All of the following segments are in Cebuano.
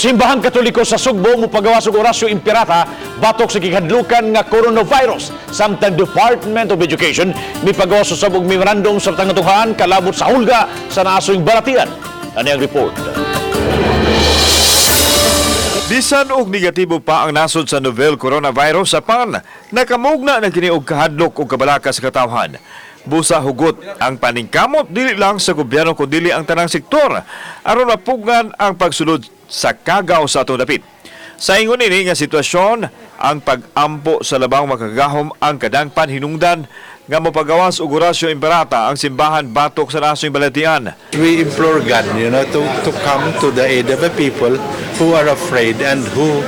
Simbahang Katoliko sa Sugbo mopagawas og Oratio Imperata batok sa gikahadlukan nga coronavirus. Samtang Department of Education mipagawas usab og memorandum sa tunghaan kalabot sa hulga sa naasoy balatian. Ani ang report. Bisan og negatibo pa ang nasod sa novel coronavirus apan nakamugna na kini og kahadlok og kabalaka sa katawhan. Busa hugot ang paningkamot dili lang sa gobyerno kundi ang tanang sektor aron mapugngan ang pagsulod sa kagaw sa atong dapit. Sa ingon ini nga sitwasyon, ang pag-ampo sa labang makagagahom ang kadangpan hinungdan nga mopagawas og Oratio Imperata ang simbahan batok sa nasoy balatian. We implore God to come to the aid of the people who are afraid and who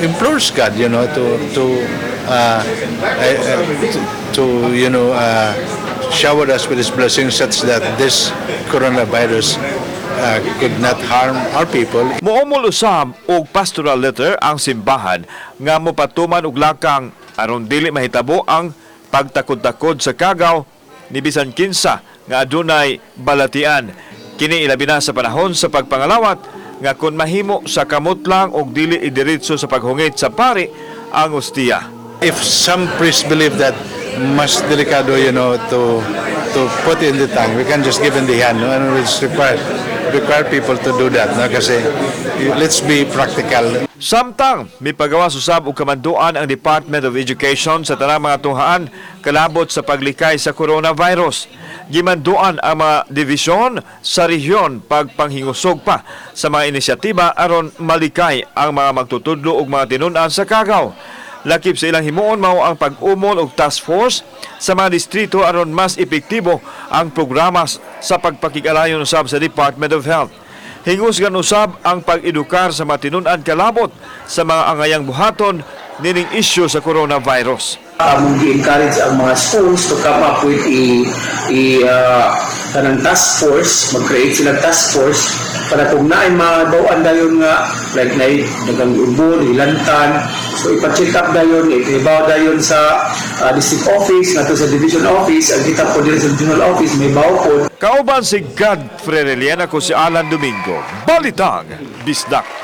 implores God to shower us with His blessings such that this coronavirus could not harm our people. Muumol usab og pastoral letter ang simbahan nga mopatuman og lakang aron dili mahitabo ang pagtakod-takod sa kagaw ni bisan kinsa nga adunay balatian. Kini ilabi na sa panahon sa pagpangalawat nga kon mahimo sa kamot lang og dili idiretso sa paghungit sa pari ang ostiya. If some priests believe that mas delikado to put in the tongue, we can just give in the hand, no? And it's require people to do that, no? Kasi let's be practical. Samtang mipagawas usab og kamanduan ang Department of Education sa tanang mga tunghaan kalabot sa paglikay sa coronavirus. Gimanduan ang mga divisyon sa rehiyon pagpanghingusog pa sa mga inisyatiba aron malikay ang mga magtutudlo og mga tinun-an sa kagaw. Lakip sa ilang himuon mao ang pag-umol og task force sa mga distrito aron mas epektibo ang programa sa pagpakig-alayon usab sa Department of Health. Hingusgan usab ang pag-edukar sa mga tinun-an kalabot sa mga angayang buhaton nining isyu sa coronavirus. Among gi-encourage ang mga schools to come up with a kanang task force, mag-create sila task force para kung naay mabaw-an dayon nga like naay dagang ubo, hilantan, so ipa-check up dayon, ipahibaw dayon sa district office, ngadto sa division office, ang kita po diri sa divisional office may baw po. Kauban si Godfrey Reliana, ko si Alan Domingo. Balitang Bisdak.